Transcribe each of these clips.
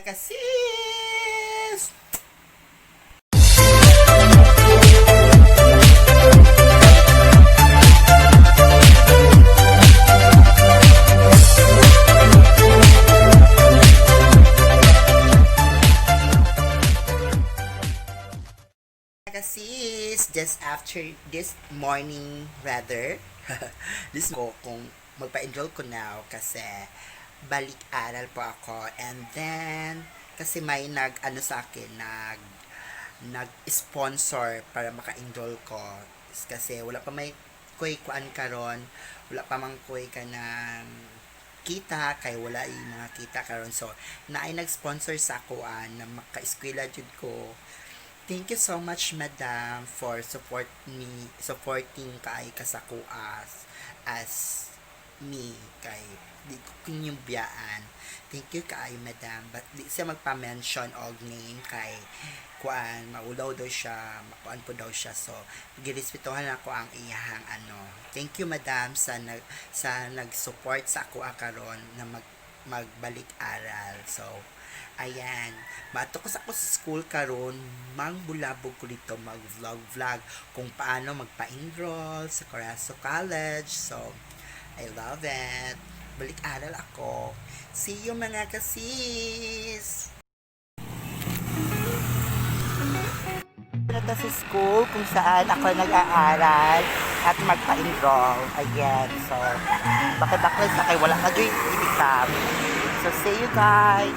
Kasis! Kasis, just after this morning rather, this ko kung magpa-enroll ko now kasi balik-aral po ako, and then kasi may nag ano sa akin, nag-sponsor para maka-enroll ko kasi wala pa may kuy kuan karon, wala pa mang kuy ka ng kita kay wala yung mga kita karon, so naay nag-sponsor sa akoan na maka-eskwela jud ko. Thank you so much, madam, for support me, supporting kay kasakuas as me kay di ko kinyong biyaan. Thank you kaayo, madam. But di siya magpa-mention og name kay kuan maulaw daw siya, makuan po daw siya. So, girespetuhan ako ang iyahang ano. Thank you, madam, sa nag-support sa ako karon na magbalik aral. So, ayan. Mato ko sa ako sa school karon, mangbulabog ko dito mag-vlog vlog kung paano magpa-enroll sa Corazo College. So, I love it. Balik-aral ako. See you, mga kasis! Punta sa school kung saan ako nag-aaral at magpa-enroll. Ayan. So, bakit-bakit sa kay wala ka joy ibigam. So, see you guys!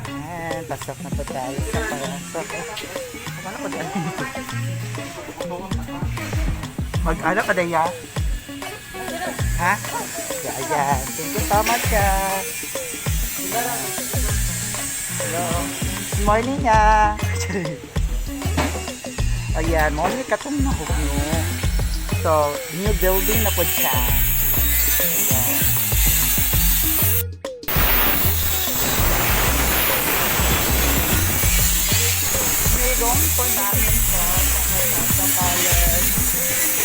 Ayan, pasok na po tayo sa pasok. Paano ko dahil? Mag-ano ka daya? Ha? Yeah, ayan. Thank you so much, ah. Hello. Good morning, ah. Ayan, morning katong nahugno. So, new building na po siya. Ayan. Meron po namin po sa Carranza College.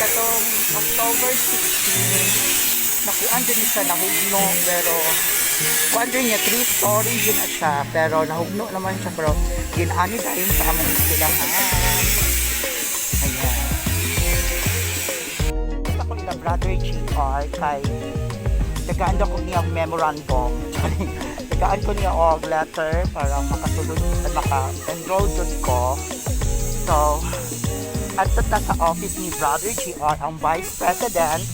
Katong October 16, nakuan din siya nahugno, pero kuan din niya, three story yun na siya, pero nahugno naman siya, pero ginani dahil sa among eskwelahan. Ayan. Gusto ko nila Brother GR kay tagaan daw ko niya og memorandum. Tagaan ko niya og letter para makasulod at maka-enroll jud ko. So, adto ta sa office ni Brother GR, ang Vice President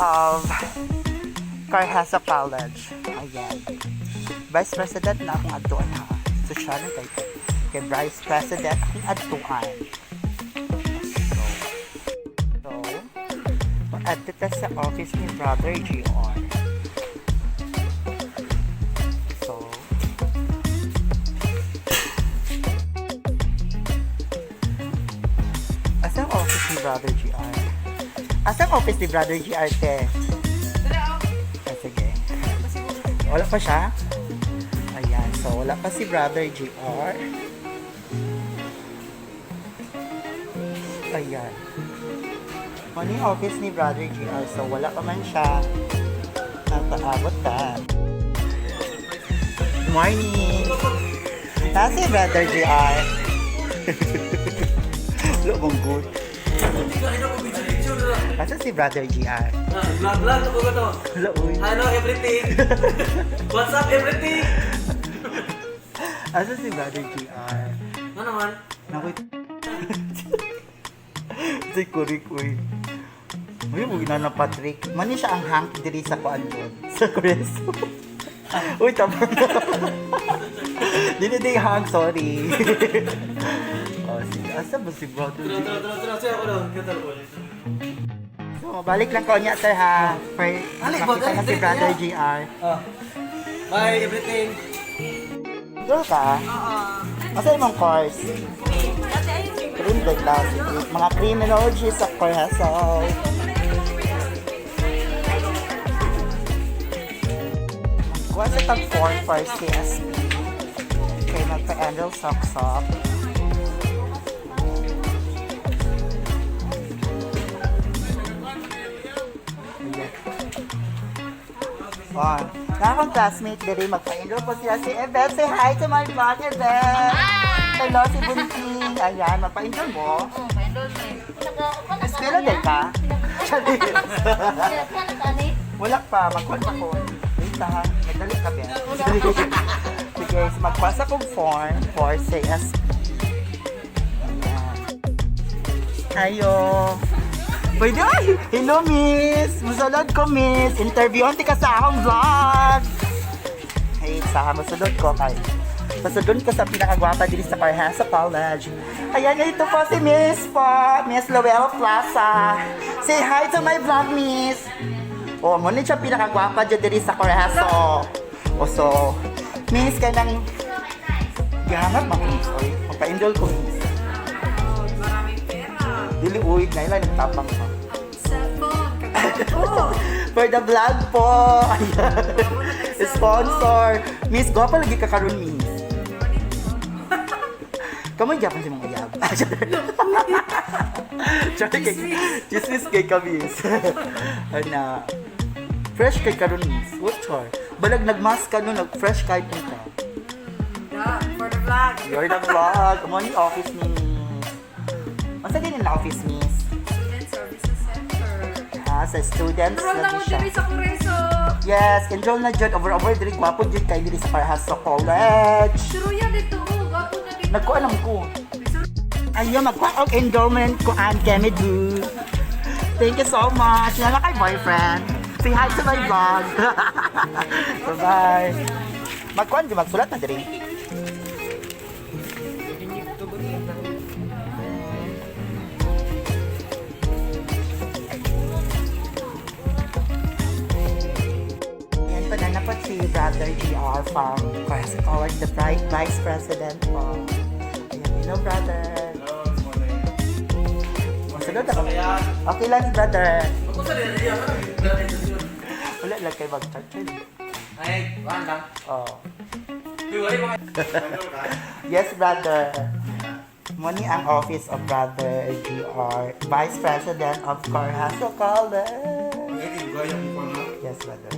of Carhasa College. Ayan. Vice President na akong adtuan ha. So siya lang kay Vice President akong adtuan. So, adto ta sa office ni Brother GR. So, asa ang office ni Brother GR? Asa ang office ni Brother GR, te? Ah, sige. Wala pa siya? Ayan. So, wala pa si Brother GR. Ayan. Ano yung office ni Brother GR? So, wala pa man siya. Napaabot ta. Good morning! Nasa si Brother GR? Look, mong good. Asa si Brother GR? Vlog vlog ako ko to. Hello, uy. Hello everything. What's up everything? Asa si Brother GR? Ano naman? Naku. Si Kurik, uy. Uy, huwag na na Patrick. Mani siya ang hank diri sa kuan doon. Sa Kureso. Uy, tama na. Dili di hank, sorry. Oh, sige. Asa ba si Brother Tara GR? tara tara tara siya ako daw. Kita ko. So, balik lang ko niya, sir, ha? For, Ali, ba? makita na si Brother GR. Ah. Bye everything. Go ka? Oo. Asa imong course? Crim class. Mga criminology sa Corhaso. Kuha sa tag 4 for CSP. Kay magpa-enroll sok-sok. Ayan. Oh, na akong classmate diri magpa-enroll po sila si Ebet. Say hi to my vlog, Ebet. Hello, si Bunting. Ayan, magpa-enroll mo. Eskwela din ka? Charis. Wala pa, magkuha pa ko. Wait ha, nagdali ka ba? Sige, so magkuha sa kong form for CSP. Ayan. Ayo. Pwede ay! Hello, miss! Musulod ko, miss! Interview ka sa akong vlog! Hey, sa musulod ko kay. Pasulod ko sa pinakagwapa diri sa Parhasa College. Ayan, ito po si Miss po, Miss Lowell Plaza. Say hi to my vlog, miss! Oh, mo ni siya pinakagwapa dyan diri sa Parhaso. O so, miss, kanang gihangat ma miss. Oy, magpa-enroll ko, miss. Maraming pera. Dili uy, naila nagtapang pa. Cellphone, kagwapo. For the vlog po. Ayan. Sponsor. Miss, gwapa lagi ka karon, miss. Kamu gyapon si mong uyab. Sorry kay chismis kay ka, miss. Ana. Fresh kay karon, miss. What char? Balag nagmask ka no, nag-fresh kahit mo ka. Da, for the vlog. You're the vlog. Mo ni office ni miss. Masa din ang office, miss? Student Services Center. Ha, sa students Enroll na lagi mo siya. diri sa Kongreso. Yes, enroll na jud over over diri gwapo jud kay diri sa Parhaso College. Suruya dito, oh, gwapo na dito. Nagkuan ko. Ayo magkuha og enrollment ko an kemi do. Thank you so much. Nala kay boyfriend. Say hi to my vlog. Bye-bye. Magkuan di magsulat na diri. Yan pa na po si Brother GR from Quest College, the Bright Vice President po. Ayan, hello brother. Hello, good morning. Masunod ako. Okay lang, brother. Magkusa din, iya, Wala lang kayo mag-charge. Ay, wala lang. Oh. Uy, wala yung mga- Yes, brother. Muni ang office of Brother GR, Vice President of Corhaso College. Yes, brother.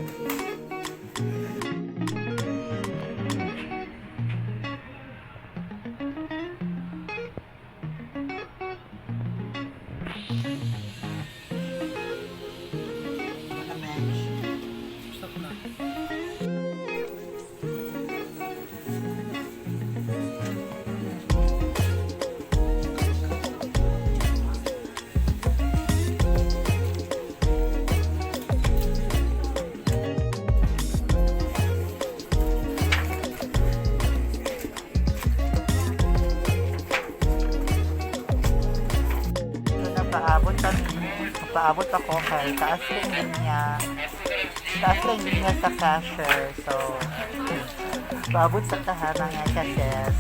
So, napaabot kami. Napaabot ako kay taas lang linya. Taas lang linya sa cashier. So, paabot sa kaha mga kases.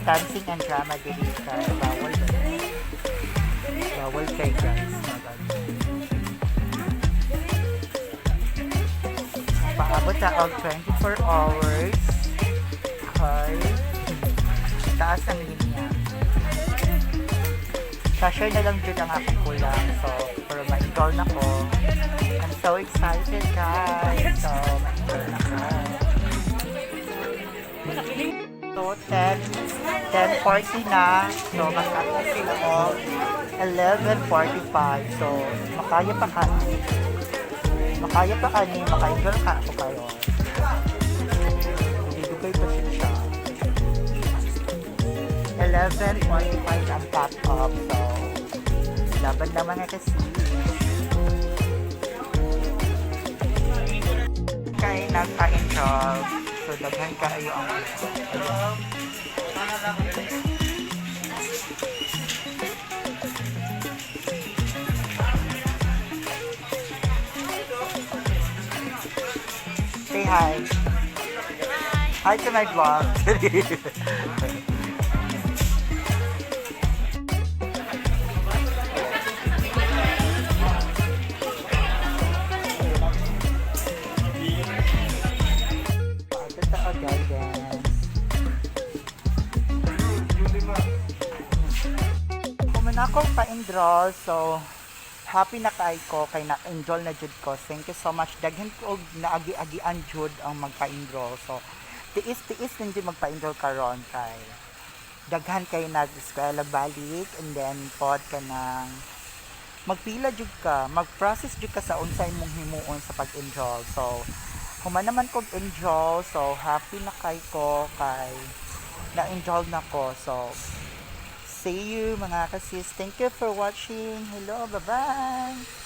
Dancing and drama dili ka. Bawal ba? Bawal kay guys. Mabag. Paabot na og 24 hours. Kay taas ang linya. Cashier na lang dyan ang akong kulang. So, pero ma-enroll na ko. I'm so excited, guys. So, ma-enroll na ko. So, 10, 10:40 na. So, mag-upload sila og 11:45. So, makaya pa ka. Makaya pa ka ni, maka-enroll ka ako karon. Dugay pa siya. 11:45 ang pop-up. So, laban naman na kasi. Kay nagpa-enroll. So, daghan kaayo ang Say hi. Hi to my vlog. Ito guidance. Human akong pa-enroll, so happy na kay ko kay na-enroll na jud ko. Thank you so much. Daghan ko og naagi-agian jud ang magpa-enroll. So tiis-tiis din jud magpa-enroll karon kay daghan kay nag-eskwela balik and then pod ka ng magpila jud ka, mag-process jud ka sa unsay imong himuon sa pag-enroll. So human naman kog enroll, so happy na kay ko kay na-enroll na ko. So see you, mga kasis. Thank you for watching. Hello, bye-bye.